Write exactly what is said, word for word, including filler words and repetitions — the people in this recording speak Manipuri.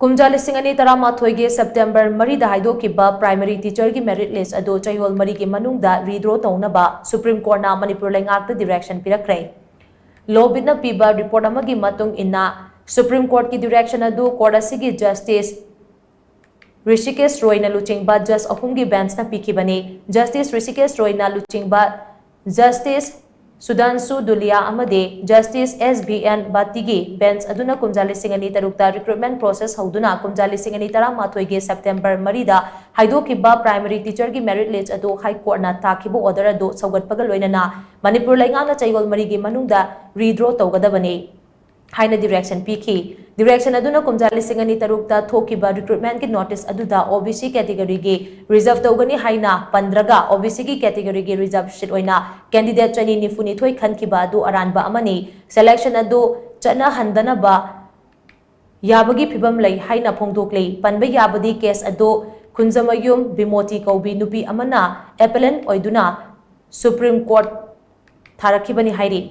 ꯀꯨꯝꯖꯥ ꯂꯤꯁꯤꯡ ꯑꯅꯤ ꯇꯔꯥꯃꯥꯊꯣꯏꯒꯤ September ꯃꯔꯤꯗ ꯍꯥꯏꯗꯣꯛꯈꯤꯕ primary teacherꯒꯤ merit list ꯑꯗꯨ ꯆꯌꯣꯜ ꯃꯔꯤꯒꯤ ꯃꯅꯨꯡꯗ withdraw ꯇꯧꯅꯕ Supreme Courtꯅ ꯃꯅꯤꯄꯨꯔ ꯂꯩꯉꯥꯛꯇ direction ꯄꯤꯔꯛꯈ꯭ꯔꯦ꯫ ꯂꯣꯕꯤꯠꯅ ꯄꯤꯕ report ꯑꯃꯒꯤ ꯃꯇꯨꯡ ꯏꯟꯅ, Supreme Courtꯀꯤ direction ꯑꯗꯨ court ꯑꯁꯤꯒꯤ Justice ꯔꯤꯁꯤꯀꯦꯁ ꯔꯣꯏꯅ ꯂꯨꯆꯤꯡꯕ judge ꯑꯍꯨꯝꯒꯤ benchꯅ ꯄꯤꯈꯤꯕꯅꯤ꯫ Justice ꯔꯤꯁꯤꯀꯦꯁ ꯔꯣꯏꯅ ꯂꯨꯆꯤꯡꯕ Justice ꯁꯨꯗꯥꯟꯁꯨ ꯗꯨꯂꯤꯌꯥ ꯑꯃꯗꯤ Justice S B N ꯕꯥꯇꯤꯒꯤ bench ꯑꯗꯨꯅ ꯀꯨꯝꯖꯥ ꯂꯤꯁꯤꯡ ꯑꯅꯤ ꯇꯔꯨꯛꯇ recruitment process ꯍꯧꯗꯨꯅ ꯀꯨꯝꯖꯥ ꯂꯤꯁꯤꯡ ꯑꯅꯤ ꯇꯔꯥꯃꯥꯊꯣꯏꯒꯤ September ꯃꯔꯤꯗ ꯍꯥꯏꯗꯣꯛꯈꯤꯕ primary teacherꯒꯤ merit list ꯑꯗꯨ High Courtꯅ ꯊꯥꯈꯤꯕ order ꯑꯗꯨ ꯁꯧꯒꯠꯄꯒ ꯂꯣꯏꯅꯅ ꯃꯅꯤꯄꯨꯔ ꯂꯩꯉꯥꯛꯅ ꯆꯌꯣꯜ ꯃꯔꯤꯒꯤ ꯃꯅꯨꯡꯗ withdraw ꯇꯧꯒꯗꯕꯅꯤ ꯍꯥꯏꯅ direction ꯄꯤꯈꯤ꯫ Direction ꯑꯗꯨꯅ ꯀꯨꯝꯖꯥ ꯂꯤꯁꯤꯡ ꯑꯅꯤ ꯇꯔꯨꯛꯇ ꯊꯣꯛꯈꯤꯕ recruitmentꯀꯤ notice ꯑꯗꯨꯗ O B C categoryꯒꯤ reserve ꯇꯧꯒꯅꯤ ꯍꯥꯏꯅ ꯄꯟꯗ꯭ꯔꯒ O B Cꯒꯤ categoryꯒꯤ reserve seat ꯑꯣꯏꯅ candidate ꯆꯅꯤ ꯅꯤꯐꯨ ꯅꯤꯊꯣꯏ ꯈꯟꯈꯤꯕ ꯑꯗꯨ ꯑꯔꯥꯟꯕ ꯑꯃꯅꯤ꯫ Selection ꯑꯗꯨ ꯆꯠꯅꯍꯟꯗꯅꯕ ꯌꯥꯕꯒꯤ ꯐꯤꯕꯝ ꯂꯩ ꯍꯥꯏꯅ ꯐꯣꯡꯗꯣꯛꯂꯤ꯫ ꯄꯟꯕ ꯌꯥꯕꯗꯤ case ꯑꯗꯨ ꯈꯨꯟꯖꯃꯌꯨꯝ ꯕꯤꯃꯣꯇꯤ ꯀꯧꯕꯤ ꯅꯨꯄꯤ ꯑꯃꯅ appellant ꯑꯣꯏꯗꯨꯅ Supreme Court ꯊꯥꯔꯛꯈꯤꯕꯅꯤ ꯍꯥꯏꯔꯤ꯫